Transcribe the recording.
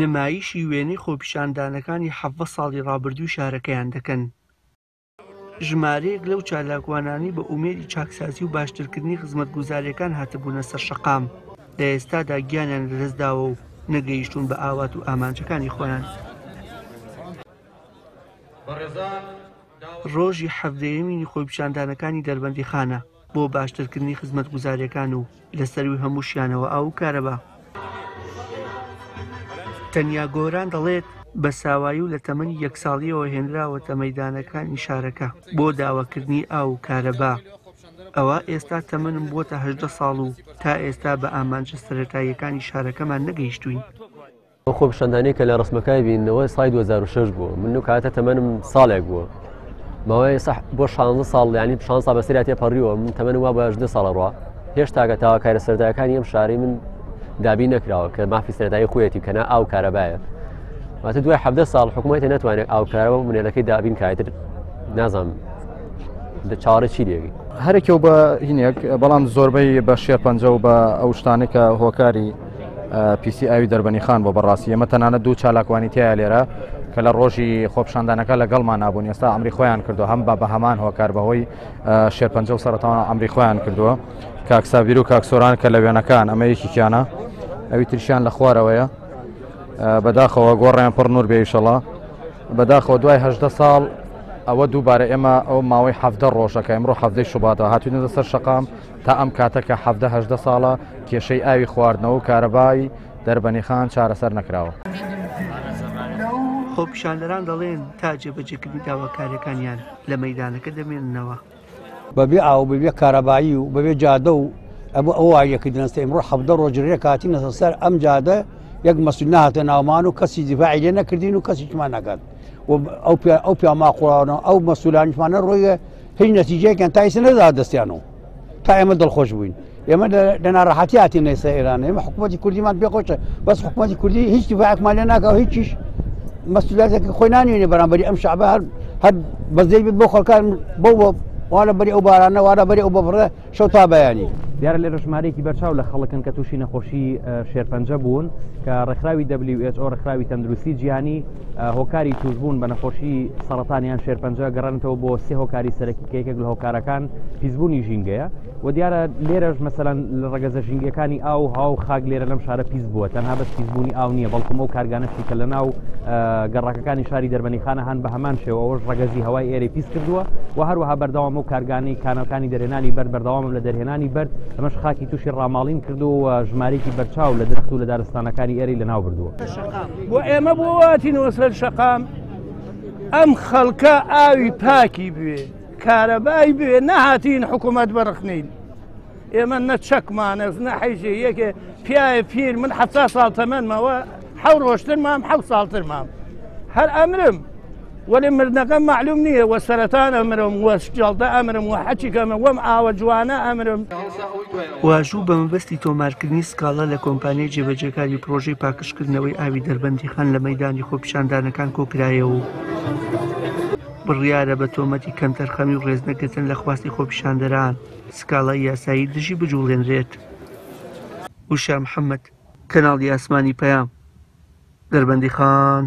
نمایشی وێنەی خۆپیشاندانەکانی 17 ساڵی ڕابردووی شارەکەیان دەکەن. ژمارەیەک لەو چالاکوانانەی بە ئومێدی چاکسازی و باشترکردنی خزمەتگوزارییەکان هاتبوونە سەر شەقام، لە ئێستادا گیانیان لەدەستداوە و نەگەیشتوون بە ئاوات و ئامانجەکانی خۆیان. ڕۆژی حەڤدەیەمینی خۆپیشاندانەکانی دەربەندیخانە بۆ باشترکردنی خزمەتگوزارییەکان و لە سەرووی هەمووشیانەوە ئاو و کارەبا. تەنیا گۆران دەڵێت، بە ساوایی و لە تەمەنی یەک ساڵییەوە هێنراوەتە مەیدانەکانی شارەکە بۆ داواکردنی ئاو و کارەبا، ئەوا ئێستا تەمەنم بووەتە 18 ساڵ و تا ئێستا بە ئامانجە سەرەتاییەکانی شارەکەمان نەگەیشتووین. ئەو خۆپیشاندانەی کە لە ڕسمەکای بینەوە سای 2006 بوو من و کاتە تەمەنم ساڵێک بووە ماوەی سەح بۆ 16 ساڵ ینی 16 ساڵ بەسەریا تێپەڕیوە من تەمەنم وا بە 18 ساڵە ڕوا هێشتا کە تاواکارە سەرداکانی ئەم شارەی من دابین نەکراوە کە مافی سەرەتایی خۆیەتی کە نا ئاو کارەبایە واتە دوای 17 ساڵ حکوومەتی ناتوانێت ئاو کارەوە منێلەکەی دابین کایتر نازانم چاوەڕێ چی لێگەی هەرێکەوە بە هینێک بەڵام زۆربەی بە شێرپەنجە و بە ئەو شتانێک کە هۆکاری پیسی ئاوی دەربەنی خان بۆ بەڕاستی ئێمە تەنانەت دوو چالاکوانی تایە لێرە کە لە ڕۆژی خۆپشاندانەکە لەگەڵمان نابوون ئێستا ئەمری خۆیان کردو هەم بە بە هەمان هۆکار بەهۆی شێرپەنجە و سەرەتان ئەمری خۆیان کردووە کاک سابیر و کاک سۆران کە لە وێنەکان ئەمە یەکێکیانە ئەوی تریشیان لە خوارەوەیە بەداخەوە گۆڕیان پڕ نور بێیشەڵا بەداخەوە دوای هەدە ساڵ ئەوە دووبارە ئێمە ئەو ماوەی حەفدە ڕۆژەکە ئەمڕۆ حەفدەی شوباتەوە هاتوینەتە سەر شەقام تا ئەم کاتە کە حەفدە هەژدە ساڵە کێشەی ئاوی خواردنەوە و کارەبای دەربەنیخان چارەسەر نەکراوە. خۆپیشاندەران دەڵێن، تا جێبەجێکردنی داواکارییەکانیان لە مەیدانەکە دەمێننەوە. بەبێ ئاو و بەبێ کارەبایی و بەبێ جادە و ئەمە ئەو وایەکردنەستە ئمڕۆ 17 ڕۆژ رێک هاتینەسە سەر ئەم جادە یەک مەسول نەهاتە ناومان و کەسی دیفاعی لێ نەکردین و کەسیشمان نەکات و ئەو ئەو پیا ماقوڵانە ئەو مەسولانیشمانە ڕۆیە هیچ نەتیجەیەکیان تا ئیسە نەدا دەستیانەوە تا ئێمە دڵخۆش بووین ئێمە لە ناڕەحەتی هاتین ئێستا ئێران ئێمە حکوومەتی کوردیمان پێخۆشە بەس حکوومەتی کوردی هیچ دیفاعێکمان لێ ناکا و هیچیش مەسئولیاتێکی خۆی نانوێنێ بەرامبەری ئەم شعبە هەر هەر بەزەی بێت بۆ خەڵکان بۆ وا لە بەری ئەو بارانە وا لە بەری ئەو بەفرە شەو تا بەیانی. دیارە لێرە ژمارەیەکی بەرچاو لە خەڵکن کە تووشی نەخۆشی شێرپەنجە بوون کە ڕێکخراوی WHO ڕێکخراوی تەندروستی جیهانی هۆکاری تووشبوون بە نەخۆشی سەڕەتان یان شێرپەنجە گەڕێنێتەوە بۆ سێ هۆکاری سەرەکی کە یەکێک لە هۆکارەکان پیسبوونی ژینگەیە و دیارە لێرەش مەسەلەن لە ڕەگەزە ژینگەکانی ئاو هاو خاک لێرە لەم شارە پیس بووە تەنها بەس پیسبوونی ئاو نییە بەڵکم ئەو کارگانەشی کە لە ناو گەڕەکەکانی شاری دەربەنیخانە هەن بە هەمان شێوە ئەوەش ڕەگەزی هەوای ئێرەی پیس کردووە و هەروەها بەردەوام ئەو کارگانەی کانەکانی دەرهێنانی بەرد بەردەوامم لە دەرهێنانی بەرد ئەمەش خاکی تووشی ڕاماڵین کردووە و ژمارەیەکی بەرچاو لە درەخت و لە دارستانەکانی ئێرەی لەناو بردووە. بۆ ئێمە بۆ هاتینەوە سەر شەقام ئەم خەڵکە ئاوی پاکی بوێ کارەبای بوێ نەهاتین حکوومەت بەڕخنین ئێمە نە چەکمانە نە حیزێ یەکێ پیاە پیر من ح ساڵ تەمەنمەوە حەو ڕۆشتر مام حەو ساڵتر مام هەر ئەمرم وەلێ مردنەکەم مەعلوم نییە وە سەرەتان ئەمرم وە جەڵدە ئەمرم وە حەچیکەمە وەم ئاوە جوانە ئەمرم. واژوو بە مەبەستی تۆمارکردنی سکاڵا لە کۆمپانیای جێبەجێکاری پڕۆژەی پاکژکردنەوەی ئاوی دەربەندیخان لە مەیدانی خۆپیشاندانەکان کۆکرایەوە و بڕیارە بە تۆمەتی کەمتەرخەمی و ڕێزنەگرتن لە خواستی خۆپیشاندەران سکاڵای یاسایی دژی بجوڵێنرێت. وشیار محەمەد، کەناڵی ئاسمانی پەیام، دەربەندیخان.